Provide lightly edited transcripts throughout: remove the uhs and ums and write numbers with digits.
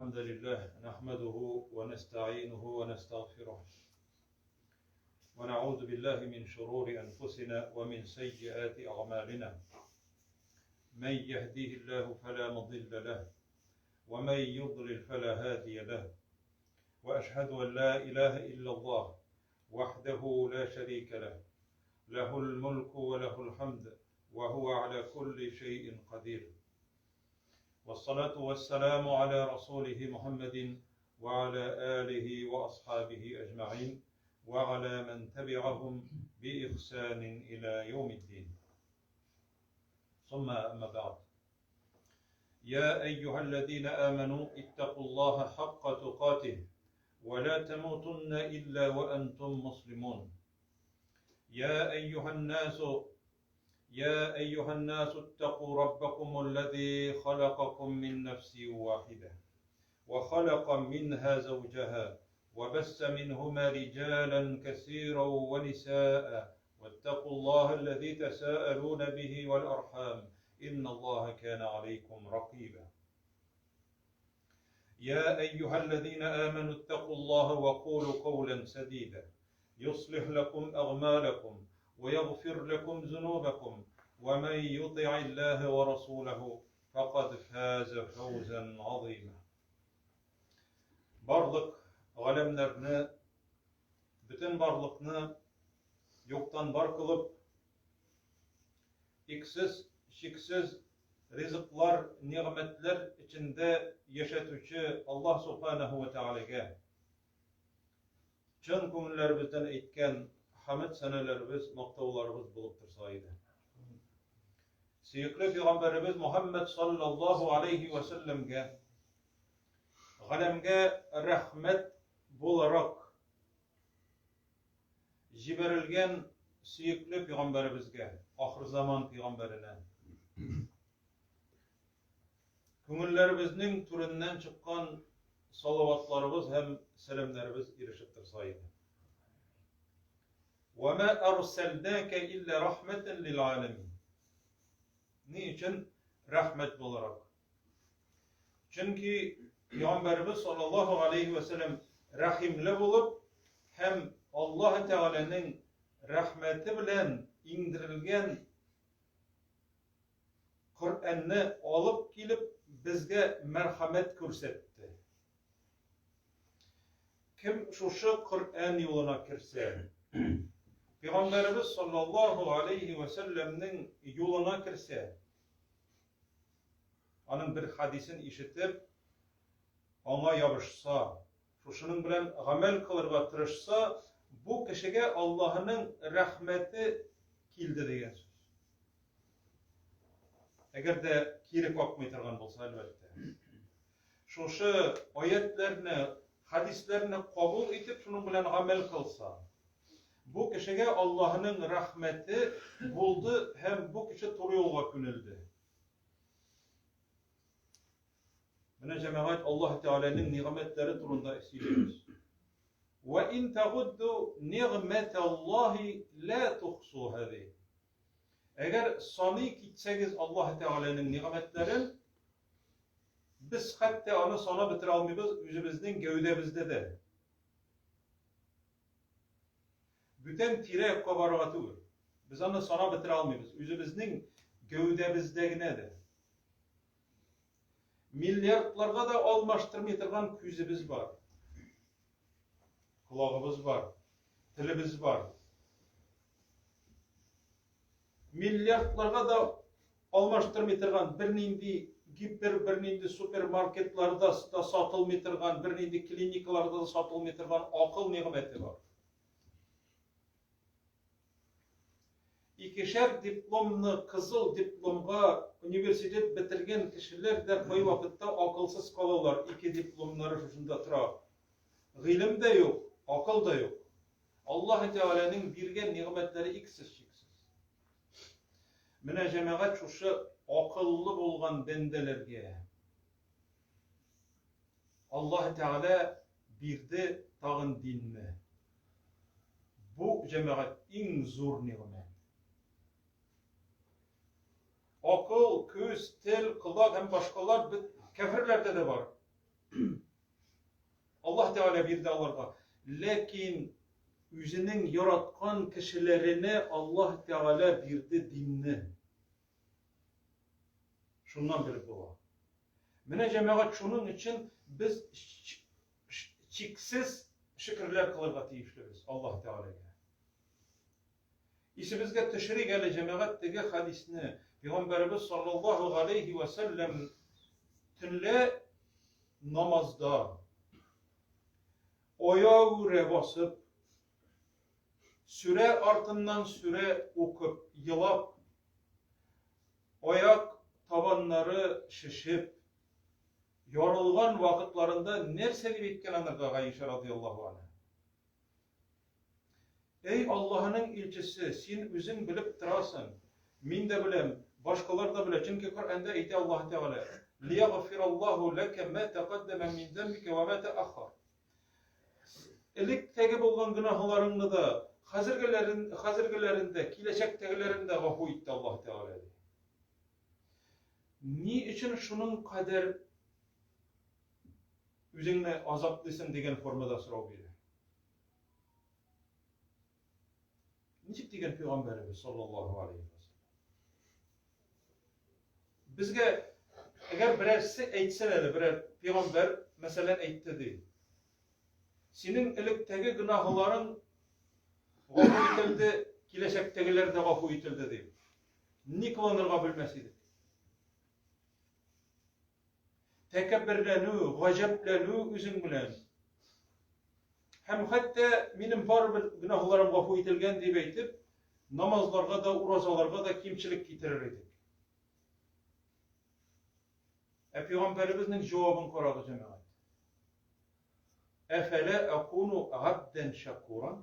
الحمد لله نحمده ونستعينه ونستغفره ونعوذ بالله من شرور أنفسنا ومن سيئات أعمالنا من يهديه الله فلا مضل له ومن يضلل فلا هادي له وأشهد أن لا إله إلا الله وحده لا شريك له له الملك وله الحمد وهو على كل شيء قدير والصلاة والسلام على رسوله محمد وعلى آله وأصحابه أجمعين وعلى من تبعهم بإحسان إلى يوم الدين ثم أما بعد يا أيها الذين آمنوا اتقوا الله حق تقاته ولا تموتن إلا وأنتم مسلمون يا أيها الناس يا أيها الناس اتقوا ربكم الذي خلقكم من نفس واحدة وخلق منها زوجها وبس منهما رجالا كثيرا ونساء واتقوا الله الذي تساءلون به والأرحام إن الله كان عليكم رقيبا يا أيها الذين آمنوا اتقوا الله وقولوا قولا سديدا يصلح لكم أغمالكم ويغفر لكم ذنوبكم ومن يطع الله ورسوله فقد فاز فوزا عظيما Барлык галәмнәрне, бөтен барлыкны юктан бар кылып, иксез, чиксез ризыклар, нигъмәтләр эчендә яшәтүче Аллаһ Субханаһу ва Тәгаләгә чын күңелләребездән әйткән хәмд сәнәләребез, мактауларыбыз булып торса иде. Сөекле пәйгамбәребез Мухаммад саллаллаһу алейхи ва сәлләмгә галәмгә рәхмәт буларак җибәрелгән сөекле пәйгамбәребезгә, ахырзаман пәйгамбәренә күңелләребезнең түреннән чыккан салаватларыбыз һәм сәламнәребез ирешеп торса иде. Вә мә арсалнәкә илля рахмәтән лил аләмин. Ни өчен рәхмәт буларак? Чөнки Пәйгамбәребез саллаллаһу алейхи ва сәлләм рәхимле булып һәм Аллаһ Тәгаләнең рәхмәте белән иңдерелгән Коръәнне алып килеп безгә мәрхәмәт күрсәтте. Кем шушы Коръән юлына керсә, Пәйгамбәребез саллаллаһу алейхи ва сәлләмнең юлына керсә, аның бер хадисен ишетеп, аңа ябышса, шушының белән гамәл кылырга тырышса, бу кешегә Аллаһының рәхмәте килде дигән сүз. Әгәр дә кире какмый торган булса, әлбәттә. Шушы аятларны, хадисләрне кабул итеп, шуның белән гамәл кылса, бу кешегә Аллаһының рәхмәте булды һәм бу кеше туры юлга күнелде. Менә җәмәгать Аллаһ Тәгаләнең нигъмәтләре турында сөйлибез. Ва ин тагудду нигъмәталлаһи ла тухсуһа. Әгәр саный китсәгез Аллаһ Тәгаләнең нигъмәтләрен, без хәтта аны санап бетерә алмыйбыз үзебезнең гәүдәбездә дә. Бүтән тирә-якка барырга түгел. Без аны санап бетерә алмыйбыз үзебезнең гәүдәбездә генә дә. Миллиардларга да алмаштырмый торган күзебез бар. Колагыбыз бар, телебез бар. Миллиардларга да алмаштырмый торган бернинди гипер, бернинди супермаркетларда да сатылмый торган, бернинди клиникаларда да сатылмый торган акыл нигъмәте бар. Икешәр дипломны кызыл дипломга университет бетергән кешеләр дә кайвакытта акылсыз калалар, ике дипломнары шушында тора. Гыйлем дә юк, акыл да юк. Аллаһ Тәгаләнең биргән нигъмәтләре иксез-чиксез. Менә җәмәгать шушы акыллы булган бәндәләргә Аллаһ Тәгалә бирде тагын динне. Бу җәмәгать иң зур нигъмәт. Акыл, күз, тел, колак һәм башкалар кәферләрдә дә бар. Аллаһ Тәгалә бирде аларга. Ләкин үзенең яраткан кешеләренә Аллаһ Тәгалә бирде динне. Шуннан белеп була. Менә җәмәгать шуның өчен без чиксез шөкерләр кылырга тиешлебез Аллаһ Тәгаләгә. Исебезгә төшерик әле, җәмәгать, теге хәдисне. Пәйгамбәребез саллаллаһу галәйһи вә сәлләм төнлә намазда аягүрә басып, сүрә артыннан сүрә укып, елап, аяк табаннары шешеп, ярылган вакытларында нәрсә дип әйткән анарга Гаишә радияллаһу анha? Әй Аллаһының илчесе, син үзең белеп торасың, мин дә беләм, башкалар да белә, чөнки Коръәндә әйтә Аллаһы Тәгалә, Лиягъфираллаһу ләкә мә тәкаддәмә мин зәмбикә вә мә тәаххар. Электәге булган гөнаһларыңны да, хәзергеләрен, хәзергеләрен дә, киләчәктәгеләрен дә гафу итте Аллаһы Тәгалә ди. Ни өчен шуның кадәр үзеңне азаплыйсың дигән формада сорау бирә. Ничек дигән пәйгамбәребез саллаллаһу алейхи ва саллям? Безгә әгәр берәрсе әйтсә әле, берәр пәйгамбәр мәсәлән әйтте ди. Синең электәге гөнаһларың гафу ителде, киләчәктәгеләр дә гафу ителде ди. Ни кыланырга белмәс идек. Тәкәбберләнү, гаҗәпләнү үзең белән. Һәм хәтта минем барыбер гөнаһларым гафу ителгән дип әйтеп, намазларга да, уразаларга да кимчелек китерер идек. Ә пәйгамбәребезнең җавабын карагыз, җәмәгать. Әфәлә акуну габдән шакуран?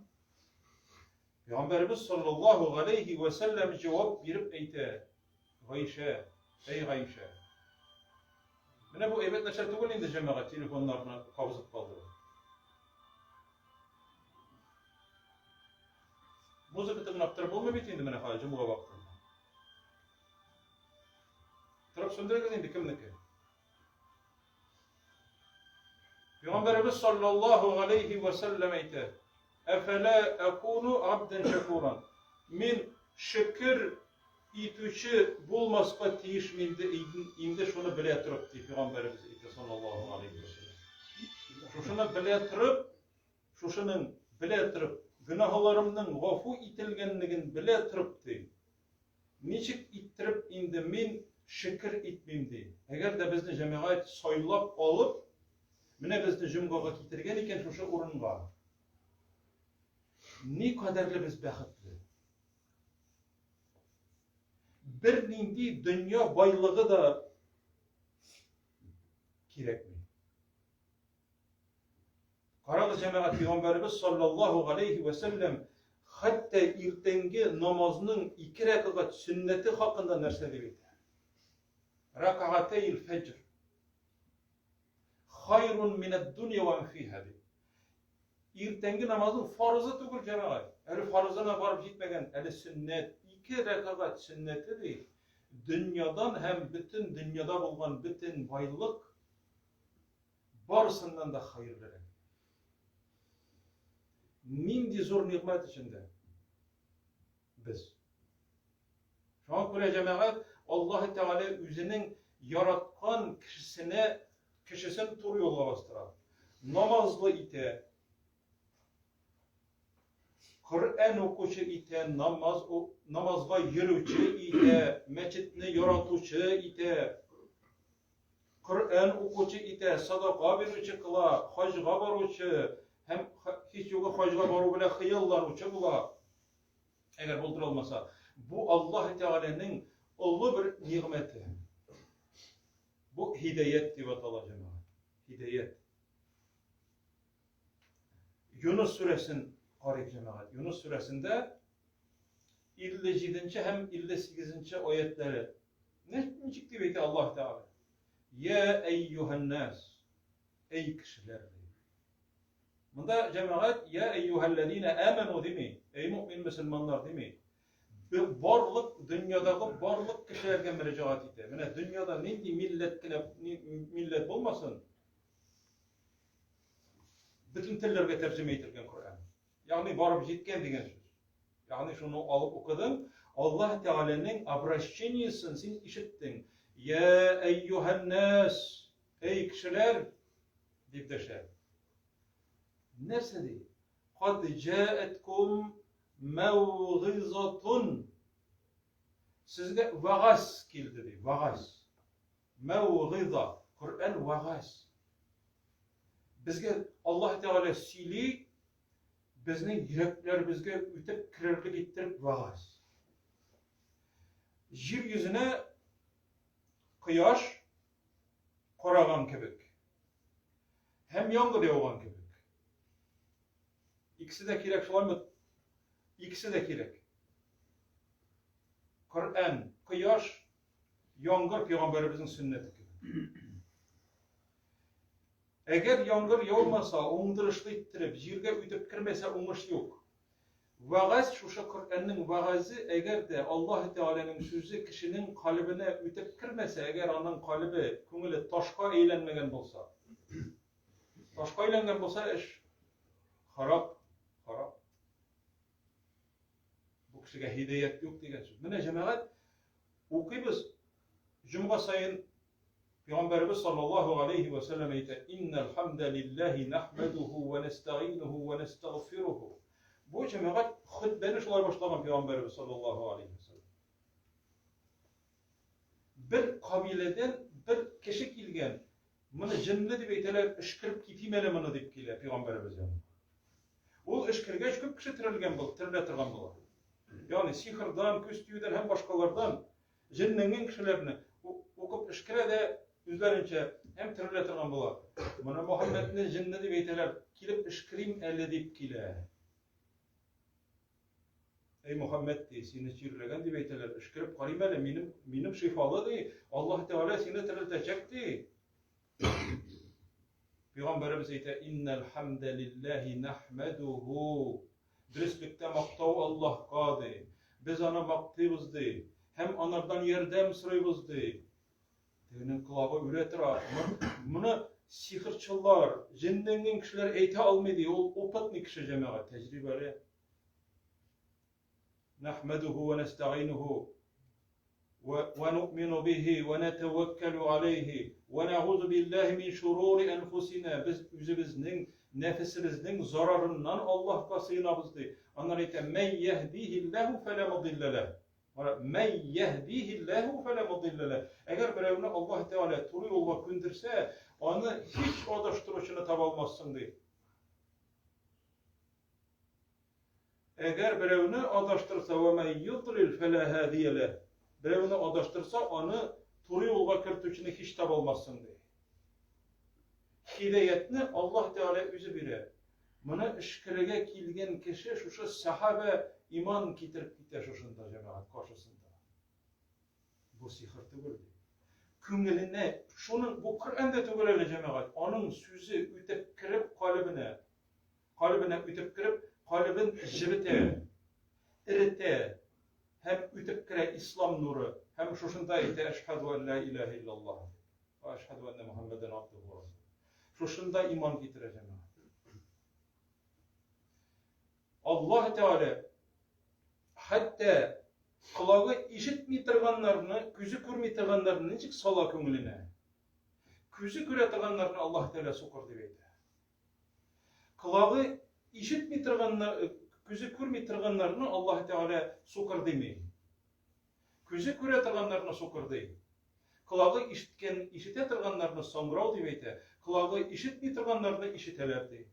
Пәйгамбәребез саллаллаһу галәйһи вә сәлләм җавап биреп әйтә, Гайшә, әй Гайшә. Менә бу әйбәт нәрсә түгел инде, җәмәгать, телефоннарны кабызып калдыру. Музыка тыңлап торып булмый бит инде менә хәзер җомга вакытында. Торып сүндерегез инде кемнеке? Пәйгамбәребез саллаллаһу алейхи ва сәлләм әйтә: "Әфәлә акуну абдан шакуран?" Мин шөкер итүче булмаска тиеш инде, инде шуны белә торып, ди Пәйгамбәребез әйтә саллаллаһу алейхи ва сәлләм. Шушыны белә торып, шушының белә торып, гөнаһларымның гафу ителгәнлеген белә торып, ди. Ничек иттереп инде мин шөкер итмим, ди. Әгәр дә безне җәмәгать сайлап алып, менә безне җомгага китергән икән шушы урынга, ни кадәрле без бәхетле. Бернинди дөнья байлыгы да кирәкми. Карагыз, җәмәгать, пәйгамбәребез саллаллаһу галәйһи вә сәлләм хәтта иртәнге намазның ике рәкәгать сөннәте хакында нәрсә дип әйтә? Ракагатәйл фәҗр хайрун минәд-дунья ва фиһа дип. Иртәнге намазның фарызы түгел, җәмәгать. Әле фарызына барып җитмәгән, әле сөннәт. Ике рәкәгать сөннәте ди. Дөньядан һәм бөтен дөньяда булган бөтен байлык Барысыннан да хәерлерәк. Нинди зур нигъмәт эчендә без. Шуңа күрә җәмәгать Аллаһ Тәгалә үзенең яраткан кешесенә кешесен туры юлга бастыра. Намазлы итә. Коръән укучы итә, намаз намазга йөрүче итә, мәчетне яратучы итә. Коръән укучы итә, садака бирүче кыла, хаҗга баручы һәм һич югы хаҗга бару белән хыялланучы була. Әгәр булдыра алмаса, бу Аллаһ Тәгаләнең олы бер нигъмәте. Бу һидаят дип атала, җәмәгать. Һидаят. Юнус сүрәсен карыйк, җәмәгать. Юнус сүрәсендә 57 һәм 58 аятләре Ничек дип әйтә Аллаһ Тәгалә? Я әйюһәннас, әй кешеләр ди. Монда җәмәгать я әйюһәлләзина аману дими, әй мөмин мөселманнар дими. Барлык дөньядагы барлык кешеләргә мөрәҗәгать итә. Менә дөньяда нинди милләт кенә милләт булмасын, Бөтен телләргә тәрҗемә ителгән Коръән. Ягъни барып җиткән дигән сүз. Ягъни шуны алып укыдың, Аллаһ Тәгаләнең обращениесен син ишеттең. Я әйюһәннәс, эй кешеләр, дип дәшә. Нәрсә ди? Кад җаәткум мәүгыйзатун. Сезгә вагаз килде ди, вагаз. Мәүгыйза, Коръән вагаз. Безгә Аллаһ Тәгалә сөйли, безнең йөрәкләребезгә үтеп керерлек иттереп вагаз. Җир йөзенә кояш караган кебек һәм яңгыр яуган кебек. Икесе дә кирәк шулаймы? Икесе дә кирәк. Коръән, кояш, яңгыр пәйгамбәребезнең сөннәте кебек. Әгәр яңгыр яумаса, уңдырышлы иттереп, җиргә үтеп кермәсә, уңыш юк. Вәгазь, шушы Коръәннең вәгазе, әгәр дә Аллаһы Тәгаләнең сүзе кешенең калебенә үтеп кермәсә, әгәр аның калебе, күңеле ташка әйләнмәгән булса, ташка әйләнгән булса, эш харап, харап. Бу кешегә һидаять юк дигән сүз. Менә җәмәгать укыйбыз җомга саен Пәйгамбәребез саллаллаһу алейһи вә сәлләм әйтә, Иннәл хамдә лилләһи нәхмәдүһү вә нәстәгыйнүһү вә нәстәгъфируһу. Бу җәмәгать хөтбәне шулай башлаган Пәйгамбәребез саллаллаһу алейһи вә сәлләм. Бер кабиләдән бер кеше килгән, моны җенле дип әйтәләр, өшкереп китим әле моны дип килә Пәйгамбәребез янына. Ул өшкергәч күп кеше терелгән була, терелә торган була. Ягъни сихырдан, күз тиюдән һәм башкалардан Җенләнгән кешеләрне укып өшкерә дә үзләренчә һәм терелә торган була. Моны Мөхәммәдне җенле дип әйтәләр, килеп өшкерим әле дип килә. Әй Мөхәммәд ди, сине чирләгән дип әйтәләр, өшкереп карыйм әле, минем минем шифалы ди, Аллаһ Тәгалә сине терелтәчәк ди. Пәйгамбәребез әйтә, Иннәл хамдә лилләһи нахмәдүһү. Дөреслектә мактау Аллаһка ди. Без аны мактыйбыз ди. Һәм анардан ярдәм сорыйбыз ди. Тегенең колагы үрә тора. Моны сихерчылар, җенләнгән кешеләр әйтә алмый ди. Ул опытный кеше җәмәгать, тәҗрибәле. Нахмәдүһү вә нәстәгыйнүһү. ونؤمن به ونتوكل عليه ونعوذ بالله من شرور أنفسنا без үзебезнең нәфесебезнең зарарыннан Аллаһка сыенабыз ди. Аннан әйтә: "Мән яһдиһиллаһу фәлә мудилла ләһ". Мән яһдиһиллаһу фәлә мудилла ләһ. Әгәр берәүне Аллаһ Тәгалә туры юлга күндерсә, аны һич адаштыручыны таба алмассың ди. Әгәр берәүне адаштырса, вә мә юдлил фәлә һадия ләһ. Берәүне адаштырса, аны туры юлга кертүчене һич таба алмассың, ди. Һидаятне Аллаһ Тәгалә үзе бирә. Моны эшкерегә килгән кеше шушы сахабә иман китереп китә шушында җәмәгать каршысында. Бу сихер түгел, ди. Күңеленә, шуның бу Коръәндә түгел әле җәмәгать, аның сүзе үтеп кереп калебенә, Калебенә үтеп кереп, калебен җебетә, эретә һәм үтеп керә ислам нуры һәм шушында әйтә әшһәду ан ла илаһа иллаллаһ дип. Ва әшһәду анна Мухаммадан абдуху ва расулуһу. Шушында иман китерә җәмәгать. Аллаһ Тәгалә хәтта колагы ишетми торганнарны, күзе күрми торганнарны ничек сала күңеленә? Күзе күрә торганнарны Аллаһ Тәгалә сукыр дип әйтә. Колагы ишетми торганнар, күзе күрми торганнарны Аллаһ Тәгалә сукыр дими. Күзе күрә торганнарны сукыр ди. Колагы ишеткән, ишетә торганнарны саңгырау дип әйтә. Колагы ишетми торганнарны ишетәләр ди.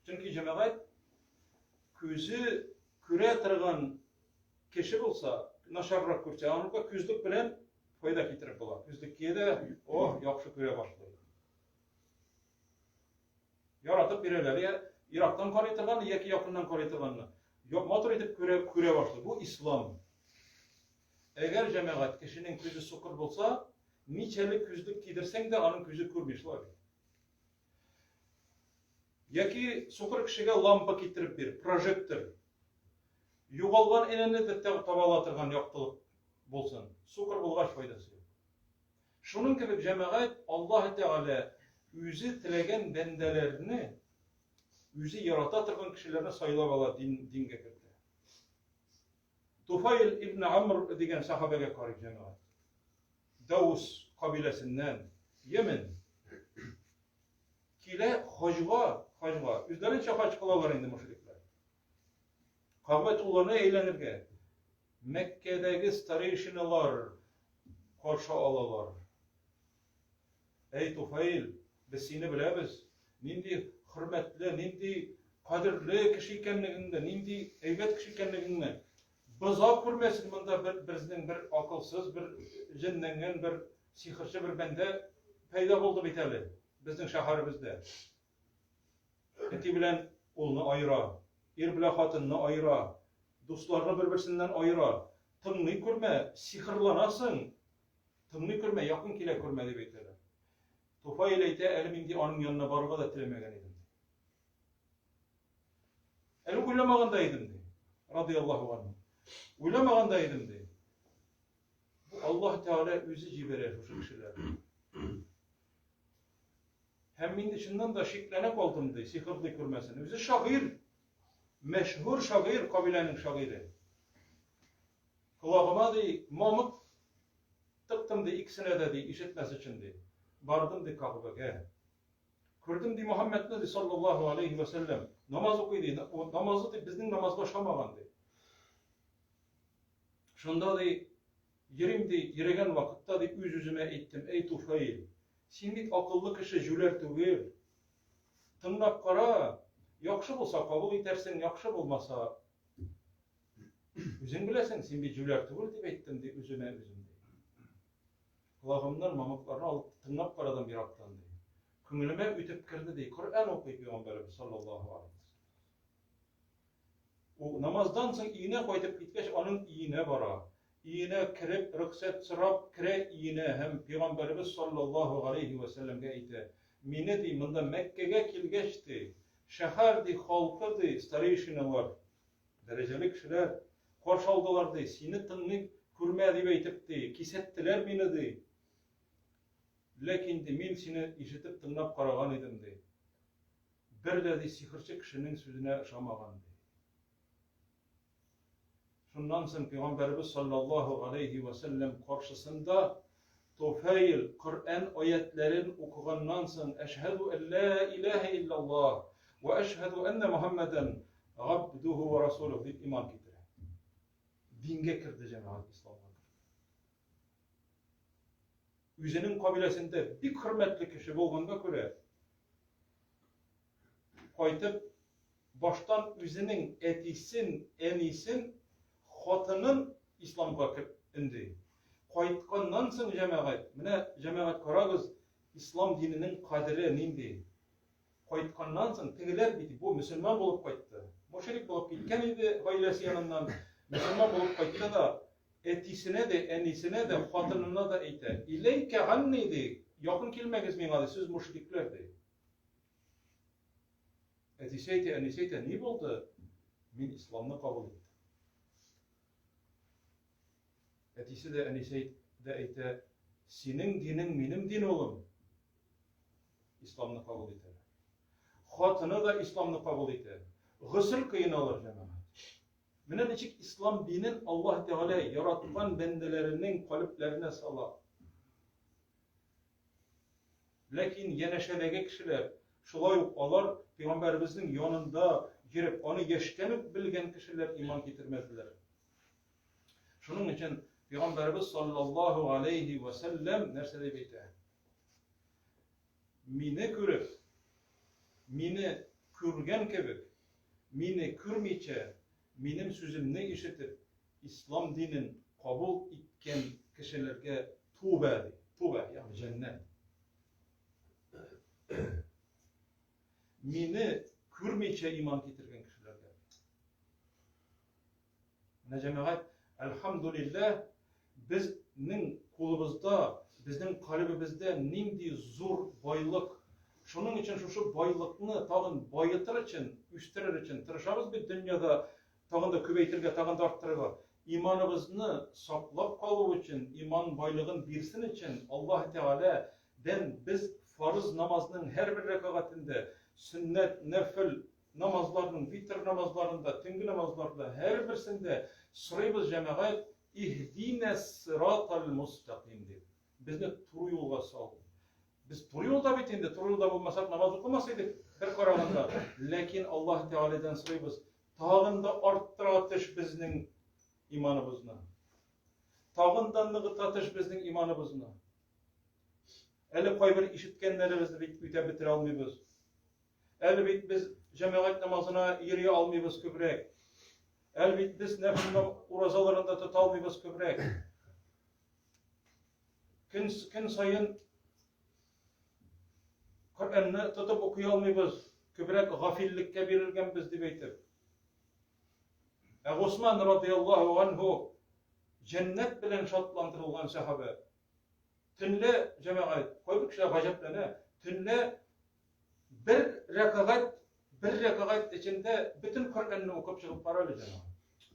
Чөнки җәмәгать күзе күрә торган кеше булса, начаррак күрсә, аныкы күзлек белән файда китереп була. Күзлек кия дә, о, яхшы күрә башлый. Яратып бирәләр, я ерактан карый торган, яки якыннан карый торганны. Матур итеп күрә, күрә башлый. Бу ислам. Әгәр җәмәгать кешенең күзе сукыр булса, ничәле күзлек кидерсәң дә, аның күзе күрми шулай бит. Яки сукыр кешегә лампа китереп бир, прожектор. Югалган энәне дә таба ала торган яктылык булсын. Сукыр булгач файдасы юк. Шуның кебек җәмәгать Аллаһ Тәгалә үзе теләгән бәндәләрне, үзе ярата торган кешеләрне сайлап ала, дин, дингә кертә. Туфайл ибн Амр дигән сахабәгә карыйк, җәмәгать. Даус кабиләсеннән, Йемен. Килә хаҗга, хаҗга. Үзләренчә хаҗ кылалар инде мушриклар. Кәгъбәтулланы әйләнергә Мәккәдәге старейшиналар каршы алалар. Әй, Туфаил, без сине беләбез. Нинди хөрмәтле, нинди кадерле кеше икәнлегеңне, нинди әйбәт кеше икәнлегеңне. Боза күрмәсен монда бер безнең бер акылсыз, бер җенләнгән, бер сихерче бер бәндә пәйда булды бит әле безнең шәһәребездә. Әти белән улны аера, ир белән хатынны аера, дусларны бер-берсеннән аера. Тыңлый күрмә, сихерланасың. Тыңлый күрмә, якын килә күрмә, дип әйтәләр. Туфаил әйтә, әле мин ди аның янына барырга да теләмәгән идем. Әле уйламаган да идем, ди. Радияллаһу анһу. Уйламаган да идем, ди. Бу Аллаһ Тәгалә үзе җибәрә шушы кешеләрне. Һәм мин чыннан да шикләнә калдым, ди, сихерлый күрмәсен. Үзе шагыйрь, мәшһүр шагыйрь, кабиләнең шагыйре. Колагыма, ди, мамык тыктым, ди, икесенә дә, ди, ишетмәс өчен, ди. Бардым, ди, Кәгъбәгә. Күрдем, ди, Мөхәммәдне, ди, саллаллаһу алейхи ва сәлләм. Намаз укый, ди, намазы, ди, безнең намазга ошамаган, ди. Шунда, ди, Йөрим, ди, йөрегән вакытта, ди, үз-үземә әйттем, әй, Туфаил, син бит акыллы кеше, җүләр түгел. Тыңлап кара, яхшы булса, кабул итәрсең, яхшы булмаса, үзең беләсең, син бит җүләр түгел, дип әйттем, ди, үземә үзем, ди. Колагымнан мамыкларны алып тыңлап карадым ерактан, ди. Күңелемә үтеп керде, ди, Коръән укый пәйгамбәребез саллаллаһу алейһи. Ул намаздан соң өенә кайтып киткәч, аның өенә бара. Өенә кереп, рөхсәт сорап керә өенә һәм Пәйгамбәребез саллаллаһу галәйһи вә сәлләмгә әйтә, Мине, ди, монда Мәккәгә килгәч, ди, шәһәр, ди, халкы, ди, старейшиналар, дәрәҗәле кешеләр каршы алдылар, ди, сине тыңлый күрмә, дип әйтеп, ди, кисәттеләр мине, ди. Ләкин, ди, мин сине ишетеп тыңлап караган идем, ди. Бер дә, ди, сихерче кешенең сүзенә ышамаган, ди. Шуннан соң Пәйгамбәребез саллаллаһу галәйһи вә сәлләм каршысында Туфәйл Коръән аятләрен укыганнан соң Әшһәду ан ла илаһа иллаллаһ вә әшһәду әннә Мухаммадан габдуху вә расулуһ дип иман китерә. Дингә керде җәмәгать, исламга керде. Үзенең кабиләсендә бик хөрмәтле кеше булганга күрә, кайтып, баштан үзенең әтисен, әнисен, хатынын исламга өнди. Кайтканнан соң җәмәгать, менә җәмәгать карагыз, ислам диненең кадере нинди. Кайтканнан соң тегеләр бит бу мөселман булып кайтты. Мушрик булып киткән иде гаиләсе яныннан. Мөселман булып кайтты да, әтисенә дә, әнисенә дә, хатынына да әйтә. Иләйкә ганни ди, якын килмәгез миңа ди, сез мушрикләр ди. Әтисе әйтә, әнисе әйтә, ни булды? Мин исламны кабул иттем. Әтисе дә, әнисе дә әйтә, синең динең минем дин, улым. Исламны кабул итәләр. Хатыны да исламны кабул итә. Госел кыеналар, җәмәгать. Менә ничек ислам динен Аллаһ Тәгалә яраткан бәндәләренең калебләренә сала. Ләкин янәшәдәге кешеләр, шулай ук алар пәйгамбәребезнең янында йөреп, аны яшьтән үк белгән кешеләр иман китермәделәр. Шуның өчен пәйгамбәребез саллаллаһу алейхи ва сәлләм нәрсә дип әйтә? Мине күреп, мине күргән кебек, мине күрмичә, минем сүземне ишетеп, ислам динен кабул иткән кешеләргә тубә, ди. Тубә, ягъни җәннәт. Мине күрмичә иман китергән кешеләргә. Менә җәмәгать, әлхәмдүлилләһ, безнең кулыбызда, безнең калебебездә нинди зур байлык. Шуның өчен шушы байлыкны тагын баетыр өчен, үстерер өчен тырышабыз бит дөньяда тагын да күбәйтергә, тагын да арттырырга. Иманыбызны саклап калу өчен, иман байлыгын бирсен өчен Аллаһ Тәгалә Дән без фарыз намазның һәрбер рәкәгатендә, сөннәт, нәфел намазларның, витр намазларында, төнге намазларда һәрберсендә сорыйбыз, җәмәгать, иһдинә сиратал мустаким дип. Безне туры юлга сал. Без туры юлда бит инде, туры юлда булмасак намаз укымас идек, бер караганда. Ләкин Аллаһ Тәгаләдән сорыйбыз, тагын да арттыра төш безнең иманыбызны. Тагын да ныгыта төш безнең иманыбызны. Әле кайбер ишеткәннәребезне бит үтәп бетерә алмыйбыз. Әле бит без җәмәгать намазына йөри алмыйбыз күбрәк. Әле бит без нәфил уразаларын да тота алмыйбыз күбрәк. Көн, көн саен Коръәнне тотып укый алмыйбыз, күбрәк гафиллеккә бирелгәнбез дип әйтеп. Ә Госман радияллаһу анһу җәннәт белән шатландырылган сәхабә. Төнлә, җәмәгать, кайбер кешеләр гаҗәпләнә, төнлә бер рәкәгать, бер рәкәгать эчендә бөтен Коръәнне укып чыгып бара әле җәмәгать.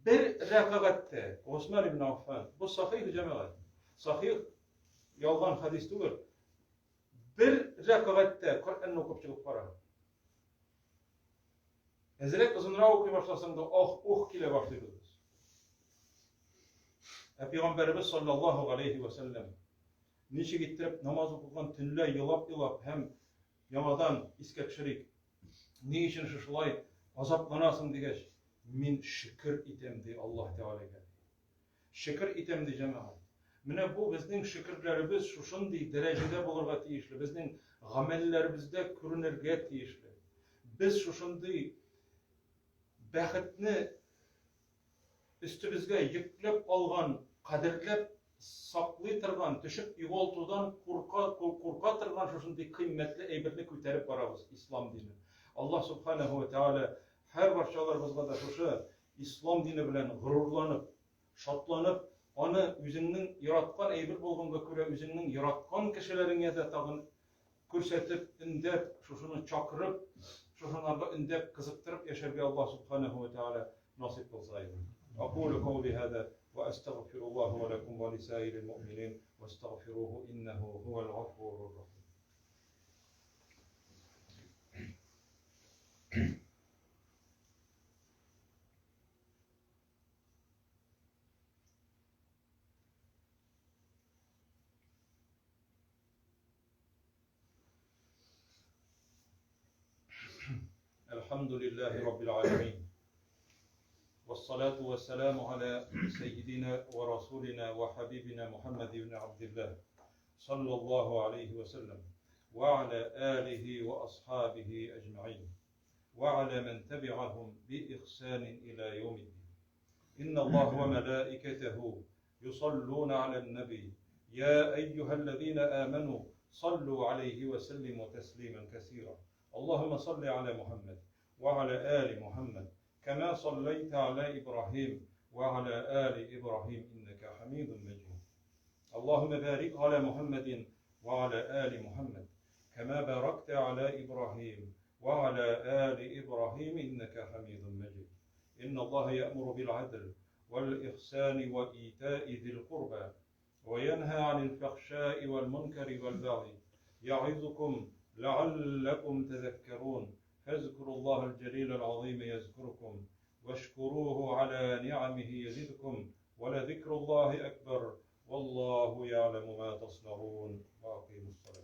Бер рәкәгатьтә Госман ибн Аффан, бу сахих җәмәгать. Сахих ялган хадис түгел. Бер рәкәгатьтә Коръәнне укып чыгып бара. Әзрәк озынрак укый башласаң да, ах, ух килә башлыйбыз без. Ә пәйгамбәребез саллаллаһу алейхи ва сәлләм ничек иттереп намаз укыган төнлә елап-елап һәм яңадан искә төшерик. Ни өчен шушылай азапланасың дигәч, мин шөкер итәм ди Аллаһ Тәгаләгә. Шөкер итәм ди җәмәгать. Менә бу безнең шөкерләребез шушындый дәрәҗәдә булырга тиешле, безнең гамәлләребездә күренергә тиешле. Без шушындый бәхетне өстебезгә йөкләп алган, кадерләп саклый торган, төшеп югалтудан курка, курка торган шушындый кыйммәтле әйберне күтәреп барабыз, ислам дине. Аллаһ субханаһу ва тааля һәр барчаларыбызга да шушы ислам дине белән горурланып, шатланып, аны үзеңнең яраткан әйбер булганга күрә үзеңнең яраткан кешеләреңә дә тагын күрсәтеп, өндәп, шушыны чакырып, шушыларга өндәп, кызыктырып яшәргә Аллаһ субханаһу ва тааля насыйп кылса иде. Акулу каули һаза ва астагфируллаһа ва лакум ва лисаирил муъминин вастагфируху иннаху хувал гафурур рахим. الحمد لله رب العالمين والصلاة والسلام على سيدنا ورسولنا وحبيبنا محمد بن عبد الله صلى الله عليه وسلم وعلى آله وأصحابه أجمعين وعلى من تبعهم بإحسان إلى يوم الدين إن الله وملائكته يصلون على النبي يا أيها الذين آمنوا صلوا عليه وسلموا تسليما كثيرا اللهم صل على محمد وعلى آل محمد كما صليت على إبراهيم وعلى آل إبراهيم إنك حميد مجيد اللهم بارك على محمد وعلى آل محمد كما باركت على إبراهيم وعلى آل إبراهيم إنك حميد مجيد إن الله يأمر بالعدل والإحسان وإيتاء ذي القربى وينهى عن الفحشاء والمنكر والبغي يعظكم لعلكم تذكرون فاذكروا الله الجليل العظيم يذكركم واشكروه على نعمه يزدكم ولذكر الله أكبر والله يعلم ما تصنعون وأقيموا الصلاة.